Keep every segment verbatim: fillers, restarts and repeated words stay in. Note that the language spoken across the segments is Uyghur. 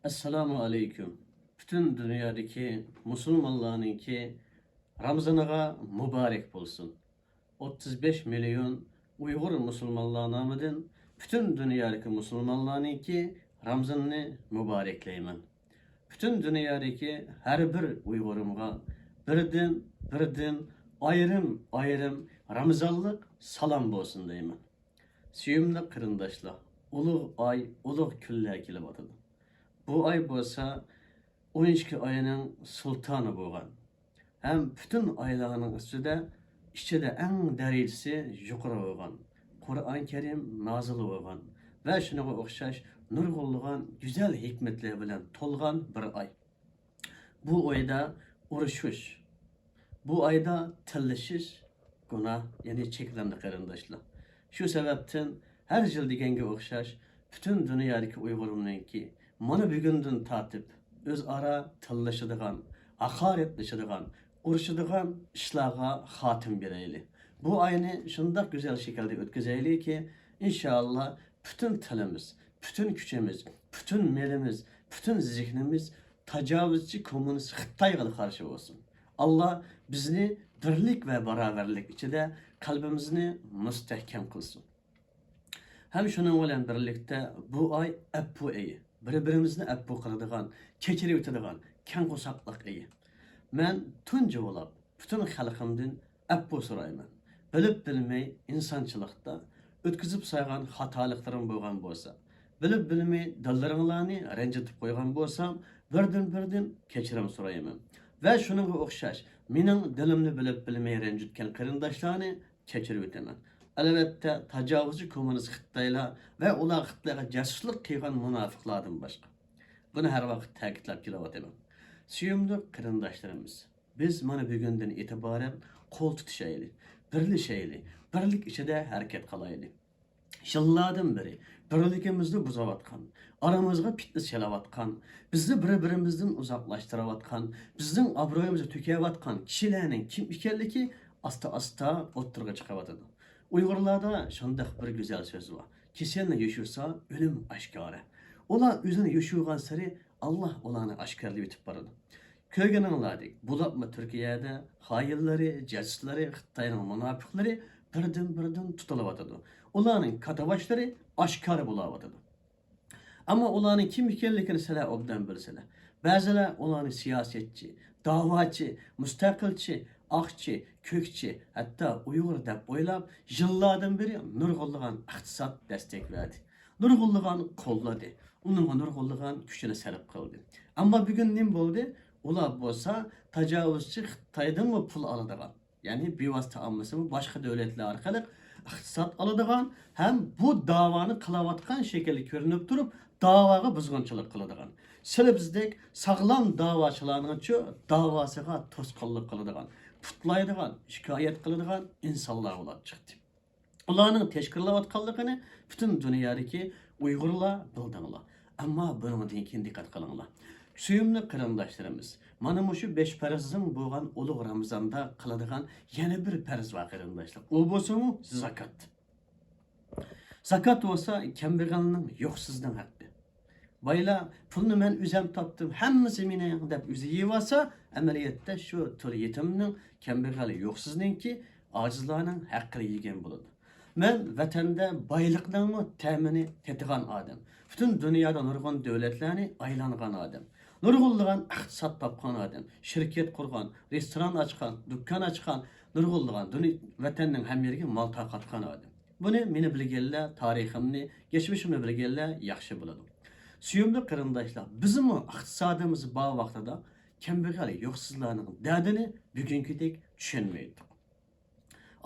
ئەسسالامۇ ئەلەيكۇم. پۈتۈن دۇنيادىكى مۇسۇلمانلارنىڭكى رامزىنىغا مۇبارەك بولسۇن. ئوتتۇز بەش مىليون ئۇيغۇر مۇسۇلمانلار نامىدىن پۈتۈن دۇنيادىكى مۇسۇلمانلارنىڭكى رامزىنىنى مۇبارەكلەيمەن. پۈتۈن دۇنيادىكى ھەر بىر ئۇيغۇرۇمغا بىردىن، بىردىن، ئايرىم، ئايرىم رامزانلىق سالام بولسۇن دەيمەن. سۆيۈملۈك قېرىنداشلار، ئۇلۇغ ئاي، ئۇلۇغ كۈنلەر كېلىۋاتىدۇ. بۇ ئاي بولسا ئون ئىككى ئاينىڭ سۇلتانى بولغان ھەم پۈتۈن ئايلارنىڭ ئۈستىدە، ئىچىدە ئەڭ دەرىجىسى يۇقىرى بولغان قۇرئان كەرىم نازىل بولغان ۋە شۇنىڭغا ئوخشاش نۇرغۇنلىغان گۈزەل ھېكمەتلەر بىلەن تولغان بىر ئاي. بۇ ئايدا ئۇرۇشۇش، بۇ ئايدا تىللىشىش گۇناھ، يەنى چەكلەندى قېرىنداشلار. شۇ سەۋەبتىن ھەر يىل دېگەنگە ئوخشاش پۈتۈن دۇنيادىكى ئۇيغۇرۇمنىڭكى مانا بۈگۈندىن تارتىپ ئۆزئارا تىللىشىدىغان، ھاقارەتلىشىدىغان، ئۇرۇشىدىغان ئىشلارغا خاتىمە بېرەيلى. بۇ ئاينى شۇنداق گۈزەل شەكىلدە ئۆتكۈزەيلىكى، ئىنشائاللا، پۈتۈن تىلىمىز، پۈتۈن كۈچىمىز، پۈتۈن مېلىمىز، پۈتۈن زېھنىمىز تاجاۋۇزچى كوممۇنىست خىتايغا قارشى بولسۇن. ئاللا بىزنى بىرلىك ۋە باراۋەرلىك ئىچىدە قەلبىمىزنى مۇستەھكەم قىلسۇن. ھەم شۇنىڭ بىلەن بىرلىكتە بۇ ئاي ئەپۇ ئېيى، بىر-بىرىمىزنى ئەپۇ قىلىدىغان، كەچۈرۈۋېتىدىغان كەڭ قورساقلىق ئېيى. مەن تۇنجى بولاپ پۈتۈن خەلقىمدىن ئەپۇ سورايمەن. بىلىپ بىلمەي ئىنسانچىلىقتا ئۆتكۈزۈپ سالغان خاتالىقلىرىم بولغان بولسا، بىلىپ بىلمەي دىللىرىڭلارنى رەنجىتىپ قويغان بولسام، بىردىن بىردىن كەچۈرۈم سورايمەن. ۋە شۇنىڭغا ئوخشاش مېنىڭ دىلىمنى بىلىپ بىلمەي رەنجىتكەن قېرىنداشلارنى كەچۈرۈۋېتىمەن. ئەلۋەتتە، تاجاۋۇزچى كوممۇنىست خىتايلار ۋە ئۇلار خىتايغا جاسۇسلۇق قىلغان مۇناپىقلاردىن باشقا. بۇنى ھەر ۋاقىت تەكىتلەپ كېلىۋاتىمەن. سۆيۈملۈك قېرىنداشلىرىمىز، بىز مانا بۈگۈندىن ئېتىبارەن قول تۇتۇشايلى، بىرلىشەيلى، بىرلىك ئىچىدە ھەرىكەت قىلايلى. يىللاردىن بېرى بىرلىكىمىزنى بۇزۇۋاتقان، ئارىمىزغا پىتنە سېلىۋاتقان، بىزنى بىر-بىرىمىزدىن ئۇزاقلاشتۇرۇۋاتقان، بىزنىڭ ئابرۇيىمىزنى تۆكۈۋاتقان كىشىلەرنىڭ كىم ئىكەنلىكى ئاستا-ئاستا ئوتتۇرىغا چىقىۋاتىدۇ. ئۇيغۇرلاردا شۇنداق بىر گۈزەل سۆز بار، كېسەلنى يوشۇرسا، ئۆلۈم ئاشكارا. ئۇلار ئۆزىنى يوشۇرغانسېرى، ئاللا ئۇلارنى ئاشكارىلاۋېتىپ بارىدۇ. كۆرگىنىڭلاردەك، بولۇپمۇ تۈركىيەدە خائىنلىرى، جاسۇسلىرى، خىتاينىڭ مۇناپىقلىرى بىردىن-بىردىن تۇتۇلۇۋاتىدۇ. ئۇلارنىڭ كاتتىباشلىرى ئاشكارا بولاۋاتىدۇ. ئەمما ئۇلارنىڭ كىم ئىكەنلىكىنى سىلەر ئوبدان بىلىسىلەر. بەزىلەر ئۇلارنى سىياسەتچى، داۋاچى، مۇستەقىلچى، ئاقچى، كۆكچى، ھەتتا ئۇيغۇر دەپ ئويلاپ، يىللاردىن بېرى نۇرغۇنلىغان ئىقتىساد دەستەك بەردى. نۇرغۇنلىغان قوللىدى. ئۇنىڭغا نۇرغۇنلىغان كۈچىنى سەرپ قىلدى. ئەمما بۈگۈن نېمە بولدى؟ ئۇلار بولسا تاجاۋۇزچى خىتايدىنمۇ پۇل ئالىدىغان، يەنى بىۋاسىتە ئالمىسىمۇ باشقا دۆلەتلەر ئارقىلىق ئىقتىساد ئالىدىغان ھەم بۇ داۋانى قىلىۋاتقان شەكىلدە كۆرۈنۈپ تۇرۇپ، داۋاغا بۇزغۇنچىلىق قىلىدىغان، سىلى بىزدەك ساغلام داۋاچىلارنىڭچۇ داۋاسىغا توسقۇنلۇق قىلىدىغان، پۇتلايدىغان، شىكايەت قىلىدىغان ئىنسانلار بولۇپ چىقتى. ئۇلارنىڭ تەشكىللەۋاتقانلىقىنى پۈتۈن دۇنيادىكى ئۇيغۇرلار بىلدىڭلار. ئەمما بۇنىڭدىن كېيىن دىققەت قىلىڭلار. سۆيۈملۈك قېرىنداشلىرىمىز، مانا مۇشۇ بەش پەرزىڭ بولغان ئۇلۇغ رامىزاندا قىلىدىغان يەنە بىر پەرز بار قېرىنداشلار. ئۇ بولسىمۇ زاكات. زاكات بولسا كەمبەغەلنىڭ، يوقسۇزنىڭ ھەققى. بايلار پۇلنى مەن ئۆزۈم تاپتىم، ھەممىسى مېنىڭ دەپ ئۆزى يېيىۋالسا، ئەمەلىيەتتە شۇ تۇر يېتىمنىڭ، كەمبەغەل يوقسۇزنىڭكى، ئاجىزلارنىڭ ھەققىنى يېگەن بولىدۇ. مەن ۋەتەندە بايلىقنىڭمۇ تەمىنى تېتىغان ئادەم. پۈتۈن دۇنيادا نۇرغۇن دۆلەتلەرنى ئايلانغان ئادەم. نۇرغۇنلىغان ئىقتىساد تاپقان ئادەم. شىركەت قۇرغان، رېستوران ئاچقان، دۇكان ئاچقان، نۇرغۇنلىغان دۇني-، ۋەتەننىڭ ھەممە يېرىگە مال تارقاتقان ئادەم. بۇنى مېنى بىلگەنلەر، تارىخىمنى، كەچمىشىمنى بىلگەنلەر ياخشى بىلىدۇ. سۆيۈملۈك قېرىنداشلار، بىزمۇ ئىقتىسادىمىز بار ۋاقتىدا كەمبەغەل، يوقسۇزلارنىڭ دەردىنى بۈگۈنكىدەك چۈشەنمەيتتۇق.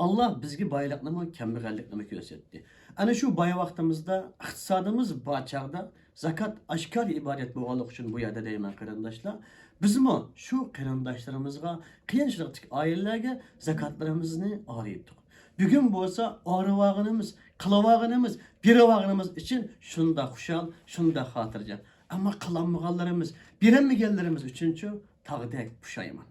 ئاللا بىزگە بايلىقنىمۇ، كەمبەغەللىكنىمۇ كۆرسەتتى. ئەنە شۇ باي ۋاقتىمىزدا، ئىقتىسادىمىز بار چاغدا، زاكات ئاشكارا ئىبادەت بولغانلىقى ئۈچۈن بۇ يەردە دەيمەن قېرىنداشلار. بىزمۇ شۇ قېرىنداشلىرىمىزغا، قىيىنچىلىقتىكى ئائىلىلەرگە زاكاتلىرىمىزنى ئايرىتتۇق. بۈگۈن بولسا ئاغرىۋالغىنىمىز، قىلىۋالغىنىمىز، بېرىۋالغىنىمىز ئۈچۈن شۇنداق خۇشال، شۇنداق خاتىرجەم. ئەمما قىلالمىغانلىرىمىز، بېرەلمىگەنلىرىمىز ئۈچۈنچۇ تاغدەك پۇشايمان.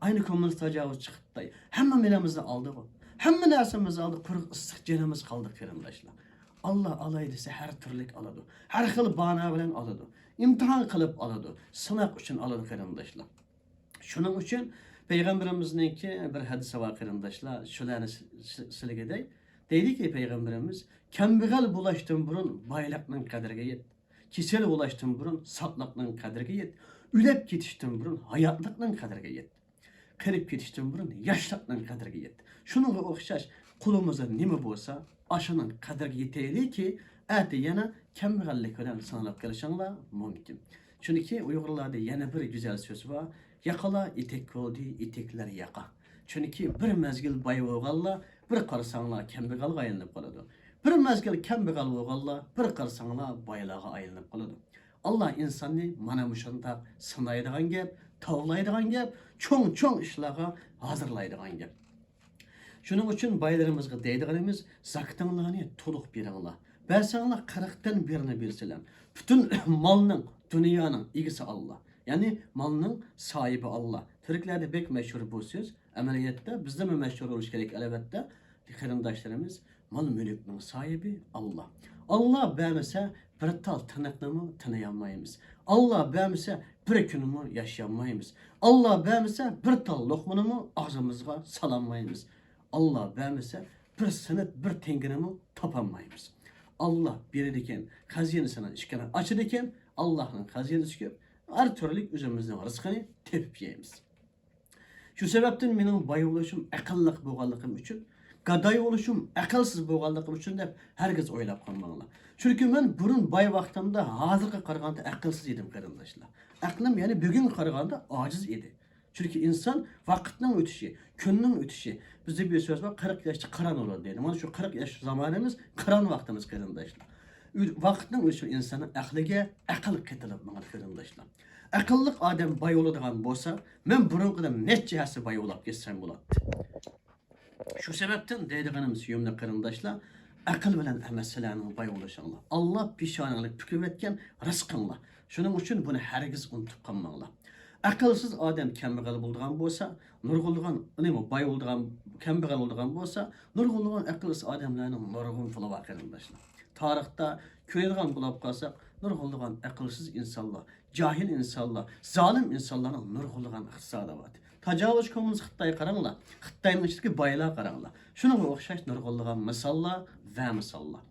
ئاينى كوممۇنىست تاجاۋۇزچى خىتاي. ھەممە مېلىمىزنى ئالدىغۇ. ھەممە نەرسىمىزنى ئالدى، قۇرۇق ئىسسىق جېنىمىز قالدى قېرىنداشلار. ئاللا ئالاي دېسە، ھەر تۈرلۈك ئالىدۇ. ھەر خىل بانا بىلەن ئالىدۇ. ئىمتىھان قىلىپ ئالىدۇ. سىناق ئۈچۈن ئالىدۇ، قېرىنداشلار. شۇنىڭ ئۈچۈن پەيغەمبىرىمىزنىڭكى بىر ھەدىسى بار، قېرىنداشلار. شۇلارنى س-، س-، سىلىگە دەي. دەيدىكى پەيغەمبىرىمىز، «كەمبەغەل بولۇشتىن بۇرۇن بايلىقنىڭ قەدرىگە يەت. كېسەل بولۇشتىن بۇرۇن ساقلىقنىڭ قەدرىگە يەت. ئۆلۈپ كېتىشتىن بۇرۇن ھاياتلىقنىڭ قەدرىگە يەت. قېرىپ كېتىشتىن بۇرۇن ياشلىقنىڭ قەدرىگە يەت.» شۇنىڭغا ئوخشاش، قولىمىزدا نېمە بولسا، ئاشۇنىڭ قەدرىگە يېتەيلىكى، ئەتە يەنە كەمبەغەللىك بىلەن سىناپ قېلىشىڭلار مۇمكىن. چۈنكى ئۇيغۇرلاردا يەنە بىر گۈزەل سۆز بار، «ياقىلار ئېتەك بولدى، ئېتەكلەر ياقا.» چۈنكى بىر مەزگىل باي بولغانلار، بىر قارىساڭلار كەمبەغەلگە ئايلىنىپ قالىدۇ. بىر مەزگىل كەمبەغەل بولغانلار، بىر قارىساڭلار بايلارغا ئايلىنىپ قالىدۇ. ئاللا ئىنساننى مانا مۇشۇنداق سىنايدىغان گەپ، تاۋلايدىغان گەپ، چوڭ-چوڭ ئىشلارغا ھازىرلايدىغان گەپ. شۇنىڭ ئۈچۈن بايلىرىمىزغا دەيدىغىنىمىز، زاكىتىڭلارنى تولۇق بېرىڭلار. بەرسەڭلار قىرىقتىن بىرىنى بېرىسىلەر. پۈتۈن مالنىڭ، دۇنيانىڭ ئىگىسى ئاللا. يەنى مالنىڭ ساھىبى ئاللا. تۈركلەردە بەك مەشھۇر بۇ سۆز. ئەمەلىيەتتە بىزدىمۇ مەشھۇر بولۇشى كېرەك، ئەلۋەتتە. قېرىنداشلىرىمىز، مال-مۈلۈكنىڭ ساھىبى ئاللا. ئاللا بەرمىسە، بىر تال تىنىقنىمۇ تىنىيالمايمىز. ئاللا بەرمىسە، بىر كۈنمۇ ياشىيالمايمىز. ئاللا بەرمىسە، بىر تال لوقمىنىمۇ ئاغزىمىزغا سالالمايمىز. ئاللا بەرمىسە، بىر سېنىت، بىر تېڭگىنىمۇ تاپالمايمىز. ئاللا بېرىدىكەن، خەزىنىسىنىڭ ئىشىكىنى ئاچىدىكەن، ئاللانىڭ خەزىنىسى كۆپ، ھەر تۈرلۈك ئۆزىمىزنىڭ رىزقىنى تېپىپ يەيمىز. شۇ سەۋەبتىن مېنىڭ باي بولۇشۇم ئەقىللىق بولغانلىقىم ئۈچۈن، گاداي بولۇشۇم ئەقىلسىز بولغانلىقىم ئۈچۈن دەپ ھەرگىز ئويلاپ قالماڭلار. چۈنكى مەن بۇرۇن باي ۋاقتىمدا ھازىرغا قارىغاندا ئەقىلسىز ئىدىم، قېرىنداشلار. ئەقلىم، يەنى بۈگۈنگە قارىغاندا ئاجىز ئىدى. چۈنكى ئىنسان ۋاقىتنىڭ ئۆتۈشى، كۈننىڭ ئۆتۈشى، بىزدە بىر سۆز بار، «قىرىق ياشتا قىران ئۆلىدۇ» دەيدۇ. مانا شۇ قىرىق ياش زامانىمىز، قىران ۋاقتىمىز، قېرىنداشلار. ئۆ-، ۋاقىتنىڭ ئۆتۈشى ئىنساننىڭ ئەقلىگە ئەقىل قېتىلىپ ماڭىدۇ، قېرىنداشلار. ئەقىللىق ئادەم باي بولىدىغان بولسا، مەن بۇرۇنقىدىن نەچچە ھەسسە باي بولاپ كەتسەم بولاتتى. شۇ سەۋەبتىن دەيدىغىنىم، سۆيۈملۈك قېرىنداشلار، ئەقىل بىلەن ئەمەس سىلەرنىڭ باي بولۇشۇڭلار. ئاللا پېشانىڭلارغا پۈكۈۋەتكەن رىزقىڭلار. شۇنىڭ ئۈچۈن بۇنى ھەرگىز ئۇنتۇپ قالماڭلار. ئەقىلسىز ئادەم كەمبەغەل بولىدىغان بولسا، نۇرغۇنلىغان، نېمە، باي بولىدىغان، كەمبەغەل بولىدىغان بولسا، نۇرغۇنلىغان ئەقىلسىز ئادەملەرنىڭ نۇرغۇن پۇلى بار، قېرىنداشلار. تارىختا كۆرىدىغان بولاپ قالساق، نۇرغۇنلىغان ئەقىلسىز ئىنسانلار، جاھىل ئىنسانلار، زالىم ئىنسانلارنىڭ نۇرغۇنلىغان ئىقتىسادى بار. تاجاۋۇزچى كوممۇنىست خىتاي قاراڭلار، خىتاينىڭ ئىچىدىكى بايلار قاراڭلار. شۇنىڭغا ئوخشاش نۇرغۇنلىغان مىساللار ۋە مىساللار.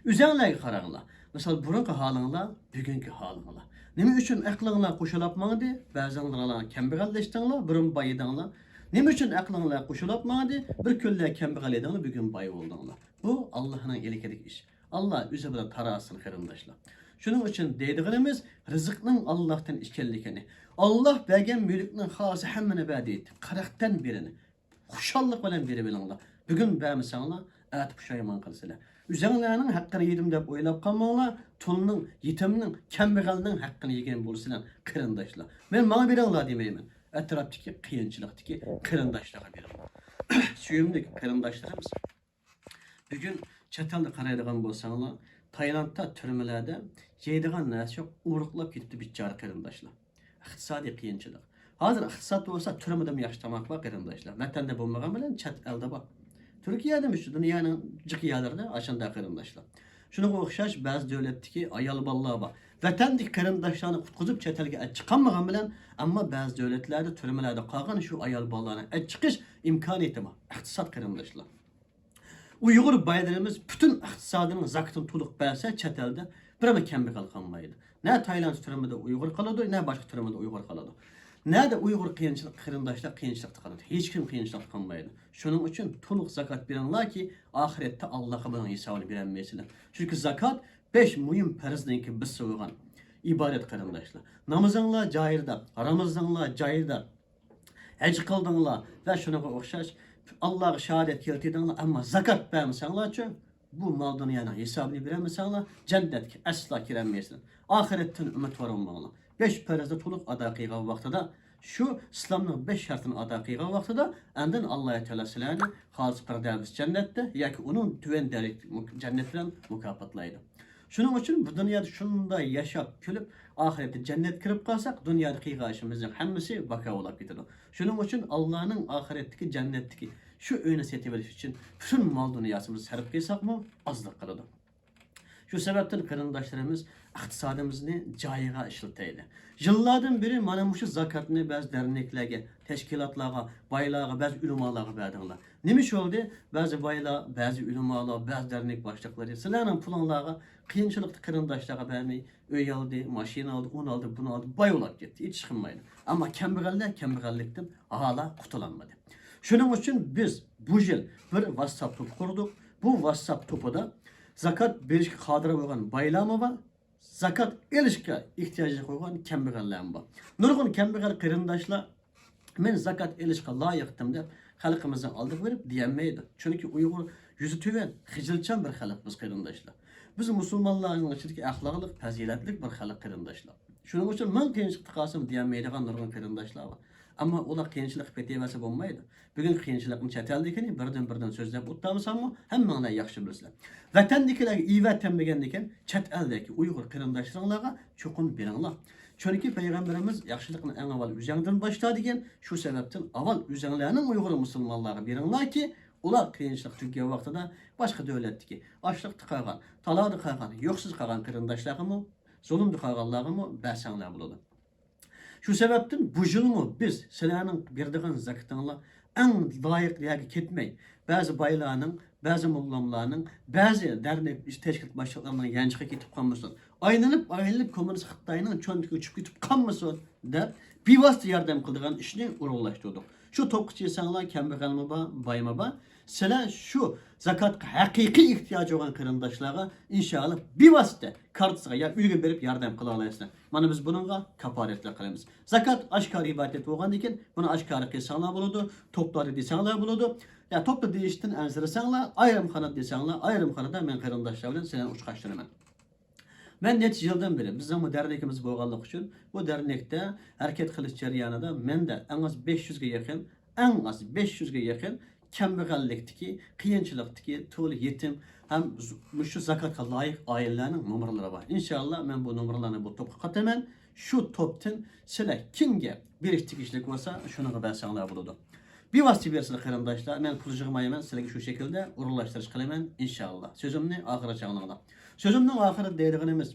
ئۆزەڭلارغا قاراڭلار. مىسال، بۇرۇنقى ھالىڭلار، بۈگۈنكى ھالىڭلار. نېمە ئۈچۈن ئەقلىڭلار قوشۇلاپ ماڭدى؟ بەزىڭلار كەمبەغەللەشتىڭلار، بۇرۇن باي ئىدىڭلار. نېمە ئۈچۈن ئەقلىڭلار قوشۇلاپ ماڭدى؟ بىر كۈنلەر كەمبەغەل ئىدىڭلار، بۈگۈن باي بولدۇڭلار. بۇ ئاللانىڭ ئىلكىدىكى ئىش. ئاللا ئۆزى بىلەن تاراسىسىنى، قېرىنداشلار. شۇنىڭ ئۈچۈن دەيدىغىنىمىز، رىزىقنىڭ ئاللاھتىن ئىكەنلىكىنى. ئاللا بەرگەن مۈلۈكنىڭ خالىسا ھەممىنى بەردى. قىرىقتىن بىرىنى خۇشاللىق بىلەن بېرىۋېلىڭلار. بۈگۈن بەرمىسەڭلار، ئەتە پۇشايمان قىلىسىلەر. ئۆزەڭلارنىڭ ھەققىنى يېدىم دەپ ئويلاپ قالماڭلار. تۇلنىڭ، يېتىمنىڭ، كەمبەغەلنىڭ ھەققىنى يېگەن بولىسىلەر، قېرىنداشلار. مەن ماڭا بېرىڭلار دېمەيمەن. ئەتراپتىكى قىيىنچىلىقتىكى قېرىنداشلارغا بېرىڭلار. سۆيۈملۈك قېرىنداشلىرىمىز، بۈگۈن چەت ئەلدە قارايدىغان بولساڭلار، تايلاندتا تۈرمىلەردە يەيدىغان نەرسە يوق، ئورۇقلاپ كېتىپتۇ بىچارە قېرىنداشلار. ئىقتىسادىي قىيىنچىلىق. ھازىر ئىقتىساد بولسا، تۈرمىدىمۇ ياخشى تاماق بار، قېرىنداشلار. ۋەتەندە بولمىغان بىلەن چەت ئەلدە بار. تۈركىيەدىمۇ شۇ دۇنيانىڭ جىق يەرلىرىدە ئاشۇنداق، قېرىنداشلار. شۇنىڭغا ئوخشاش بەزى دۆلەتتىكى ئايال بالىلار بار. ۋەتەندىكى قېرىنداشلارنى قۇتقۇزۇپ چەت ئەلگە ئەت چىقالمىغان بىلەن، ئەمما بەزى دۆلەتلەردە تۈرمىلەردە قالغان شۇ ئايال بالىلارنى ئەت چىقىش ئىمكانىيىتى بار. ئىقتىساد، قېرىنداشلار. ئۇيغۇر بايلىرىمىز پۈتۈن ئىقتىسادىنىڭ زاكىتىنى تولۇق بەرسە، چەت ئەلدە بىرمۇ كەمبەغەل قالمايدۇ. نە تايلاند تۈرمىدە ئۇيغۇر قالىدۇ، نە باشقا تۈرمىدە ئۇيغۇر قالىدۇ. نەدە ئۇيغۇر قىيىنچىلىق، قېرىنداشلار قىيىنچىلىقتا قالىدۇ. ھېچكىم قىيىنچىلىقتا قالمايدۇ. شۇنىڭ ئۈچۈن تولۇق زاكات بېرىڭلاركى، ئاخىرەتتە ئاللاغا بۇنىڭ ھېسابىنى بېرەلمەيسىلەر. چۈنكى زاكات بەش مۇھىم پەرزنىڭكى بىرسى بولغان ئىبادەت، قېرىنداشلار. نامىزىڭلار جايىدا، رامىزىڭلار جايىدا، ھەج قىلدىڭلار ۋە شۇنىڭغا ئوخشاش ئاللاغا شاھادەت كەلتۈردۈڭلار، ئەمما زاكات بەرمىسەڭلارچۇ، بۇ مال دۇنيانىڭ ھېسابىنى بېرەلمىسەڭلار، جەننەتكە ئەسلا كىرەلمەيسىلەر. ئاخىرەتتىن ئۈمىد بارماڭلار. بەش پەرزنى تولۇق ئادا قىلغان ۋاقتىدا، شۇ ئىسلامنىڭ بەش شەرتىنى ئادا قىلغان ۋاقتىدا، ئاندىن ئاللا تائالا سىلەرنى خالىس پىردەۋس جەننەتتە ياكى ئۇنىڭ تۆۋەن دەرىجىلىك مۇك-، جەننەت بىلەن مۇكاپاتلايدۇ. شۇنىڭ ئۈچۈن بۇ دۇنيادا شۇنداق ياشاپ، كۈلۈپ، ئاخىرەتتە جەننەتكە كىرىپ قالساق، دۇنيادا قىلغان ئىشىمىزنىڭ ھەممىسى باكا بولاپ كېتىدۇ. شۇنىڭ ئۈچۈن ئاللانىڭ ئاخىرەتتىكى جەننەتتىكى شۇ ئۆينى سېتىۋېلىش ئۈچۈن پۈتۈن مال دۇنياسىمىزنى سەرپ قىلساقمۇ ئازلىق قىلىدۇ. شۇ سەۋەبتىن قېرىنداشلىرىمىز ئىقتىسادىمىزنى جايىغا ئىشلىتەيلى. يىللاردىن بېرى مانا مۇشۇ زاكاتنى بەزى دەرنەكلەرگە، تەشكىلاتلارغا، بايلارغا، بەزى ئۆلىمالارغا بەردىڭلار. نېمە ئىش بولدى؟ بەزى بايلار، بەزى ئۆلىمالار، بەزى دەرنەك باشلىقلىرى سىلەرنىڭ پۇلۇڭلارغا قىيىنچىلىقتا قېرىنداشلارغا بەرمەي، ئۆي ئالدى، ماشىنا ئالدى، ئۇنى ئالدى، بۇنى ئالدى، باي بولاپ كەتتى. ھېچ ئىش قىلمايدۇ. ئەمما كەمبەغەللەر كەمبەغەللىكتىن ھالا قۇتۇلالمىدى. شۇنىڭ ئۈچۈن بىز بۇ يىل بىر ۋاتساپ توپى قۇردۇق. بۇ ۋاتساپ توپىدا زاكات بېرىشكە قادىر بولغان بايلارمۇ بار، زاكات ئېلىشقا ئېھتىياجلىق بولغان كەمبەغەللەرمۇ بار. نۇرغۇن كەمبەغەل قېرىنداشلار، «مەن زاكات ئېلىشقا لايىقتىم» دەپ، خەلقىمىزنىڭ ئالدىغا بېرىپ دېيەلمەيدۇ. چۈنكى ئۇيغۇر يۈزى تۆۋەن، خىجىلچان بىر خەلق بىز، قېرىنداشلار. بىز مۇسۇلمانلارنىڭ ئىچىدىكى ئەخلاقلىق، پەزىلەتلىك بىر خەلق، قېرىنداشلار. شۇنىڭ ئۈچۈن مىڭ قىيىنچىلىقتا قالسام دېيەلمەيدىغان نۇرغۇن قېرىنداشلار بار. ئەمما ئۇلار قىيىنچىلىققا پېتىۋەرسە بولمايدۇ. بۈگۈن قىيىنچىلىقنى چەت ئەلدىكىنى بىردىن-بىردىن سۆزلەپ ئۆتەلمىساممۇ، ھەممىڭلار ياخشى بىلىسىلەر. ۋەتەندىكىلەرگە ئېۋەتەلمىگەندىكىن، چەت ئەلدىكى ئۇيغۇر قېرىنداشلىرىڭلارغا چوقۇم بېرىڭلار. چۈنكى پەيغەمبىرىمىز «ياخشىلىقنى ئەڭ ئاۋۋال ئۆزۈڭدىن باشلا» دېگەن. شۇ سەۋەبتىن ئاۋۋال ئۆزۈڭلارنىڭ ئۇيغۇر مۇسۇلمانلارغا بېرىڭلاركى، ئۇلار قىيىنچىلىق تۈگىگەن ۋاقتىدا باشقا دۆلەتتىكى، ئاچلىقتا قالغان، تالادا قالغان، يوقسۇز قالغان قېرىنداشلارغىمۇ، زۇلۇمدا قالغانلارغىمۇ بەرسەڭلار بولىدۇ. شۇ سەۋەبتىن بۇ يىلمۇ بىز سىلەرنىڭ بېرىدىغان زاكىتىڭلار ئەڭ لايىق يەرگە كەتمەي، بەزى بايلارنىڭ، بەزى موللاملارنىڭ، بەزى دەرنەك تەشكىلات باشلىقلىرىنىڭ يانچۇقىغا كېتىپ قالمىسۇن. ئايلىنىپ، ئايلىنىپ، كوممۇنىست خىتاينىڭ چۆنتىكىگە چۈشۈپ كېتىپ قالمىسۇن دەپ، بىۋاسىتە ياردەم قىلىدىغان ئىشنى ئورۇنلاشتۇردۇق. شۇ توپقا چىقساڭلار، كەمبەغەلمۇ بار، بايمۇ بار. سىلەر شۇ زاكاتقا ھەقىقىي ئېھتىياجى بولغان قېرىنداشلارغا، ئىنشائاللا، بىۋاسىتە كارتىسىغا يا ئۆيىگە بېرىپ ياردەم قىلالايسىلەر. مانا بىز بۇنىڭغا كاپالەتلىك قىلىمىز. زاكات ئاشكارا ئىبادەت بولغاندىكىن، بۇنى ئاشكارا قىلساڭلار بولىدۇ، توپلاردا دېسەڭلار بولىدۇ. يا توپتا دېيىشتىن ئەنسىرىسەڭلار، ئايرىمخانىدا دېسەڭلار، ئايرىمخانىدا مەن قېرىنداشلار بىلەن سىلەرنى ئۇچراشتۇرىمەن. مەن نەچچە يىلدىن بېرى، بىزنىڭ بۇ دەرنىكىمىز بولغانلىقى ئۈچۈن، بۇ دەرنەكتە ھەرىكەت قىلىش جەريانىدا مەندە ئەڭ ئاز بەش يۈزگە يېقىن، ئەڭ ئاز بەش يۈزگە يېقىن كەمبەغەللىكتىكى، قىيىنچىلىقتىكى، تولا يېتىم ھەم ز-، مۇشۇ زاكاتقا لايىق ئائىلىلەرنىڭ نومۇرلىرى بار. ئىنشائاللا، مەن بۇ نومۇرلارنى بۇ توپقا قاتىمەن. شۇ توپتىن سىلەر كىمگە بېرىش تېگىشلىك بولسا، شۇنىڭغا بەرسەڭلار بولىدۇ. بىۋاسىتە بېرىسىلەر قېرىنداشلار، مەن پۇل يىغمايمەن، سىلەرگە شۇ شەكىلدە ئورۇنلاشتۇرۇش قىلىمەن، ئىنشائاللا. سۆزۈمنى ئاخىرىغىچە ئاڭلاڭلار. سۆزۈمنىڭ ئاخىرىدا دەيدىغىنىمىز،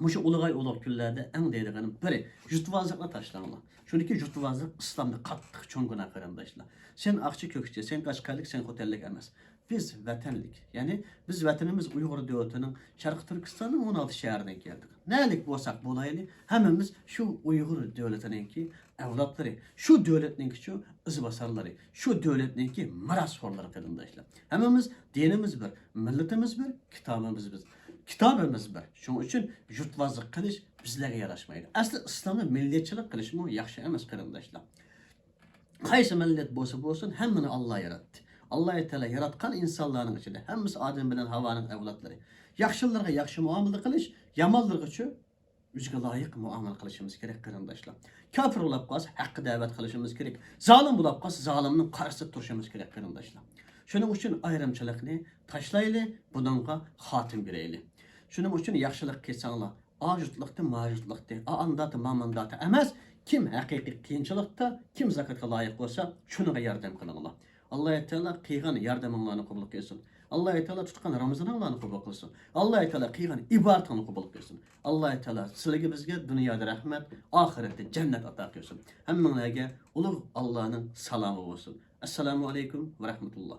مۇشۇ ئۇلۇغ ئاي، ئۇلۇغ كۈنلەردە ئەڭ دەيدىغىنىم بىرى، يۇرتۋازلىقنى تاشلاڭلار. چۈنكى يۇرتۋازلىق ئىسلامدا قاتتىق چوڭ گۇناھ، قېرىنداشلار. سەن ئاقچى كۆكچى، سەن قەشقەرلىك، سەن خوتەنلىك ئەمەس. بىز ۋەتەنلىك، يەنى بىز ۋەتىنىمىز ئۇيغۇر دۆلىتىنىڭ شەرقىي تۈركىستاننىڭ ئون ئالتە شەھىرىدىن كەلدۇق. نەلىك بولساق بولايلى، ھەممىمىز شۇ ئۇيغۇر دۆلىتىنىڭكى ئەۋلادلىرى، شۇ دۆلەتنىڭكىچۇ ئىزباسارلىرى، شۇ دۆلەتنىڭكى مىراسخورلىرى، قېرىنداشلار. ھەممىمىز دىنىمىز بىر، مىللىتىمىز بىر، كىتابىمىز بىر، كىتابىمىز بىر. شۇنىڭ ئۈچۈن يۇرتۋازلىق قىلىش بىزلەرگە ياراشمايدۇ. ئەسلى ئىسلامدا مىللەتچىلىك قىلىشمۇ ياخشى ئەمەس، قېرىنداشلار. قايسى مىللەت بولسا بولسۇن، ھەممىنى ئاللا ياراتتى. ئاللا تائالا ياراتقان ئىنسانلارنىڭ ئىچىدە ھەممىسى ئادەم بىلەن ھاۋانىڭ ئەۋلادلىرى. ياخشىلارغا ياخشى مۇئامىلە قىلىش، يامانلارغىچۇ ئۆزىگە لايىق مۇئامىلە قىلىشىمىز كېرەك، قېرىنداشلار. كاپىر بولاپ قالسا، ھەققە دەۋەت قىلىشىمىز كېرەك. زالىم بولاپ قالسا، زالىمنىڭ قارشىسىدا تۇرۇشىمىز كېرەك، قېرىنداشلار. شۇنىڭ ئۈچۈن ئايرىمچىلىقنى تاشلايلى، بۇنىڭغا خاتىمە بېرەيلى. شۇنىڭ ئۈچۈن ياخشىلىق قىلساڭلار، ئا جۇتلۇقتى، ما جۇتلۇقتى، ئا ئانداتى، ما مانداتى ئەمەس، كىم ھەقىقىي قىيىنچىلىقتا، كىم زاكاتقا لايىق بولسا، شۇنىڭغا ياردەم قىلىڭلار. ئاللا تائالا قىلغان ياردىمىڭلارنى قوبۇل قىلسۇن. ئاللا تائالا تۇتقان رامىزانىڭلارنى قوبۇل قىلسۇن. ئاللا تائالا قىلغان ئىبادىتىڭلارنى قوبۇل قىلسۇن. ئاللا تائالا سىلەرگە، بىزگە دۇنيادا رەھمەت، ئاخىرەتتە جەننەت ئاتا قىلسۇن. ھەممىڭلارگە ئۇلۇغ ئاللانىڭ سالامى بولسۇن. ئەسسالامۇ ئەلەيكۇم ۋە رەھمەتۇللا.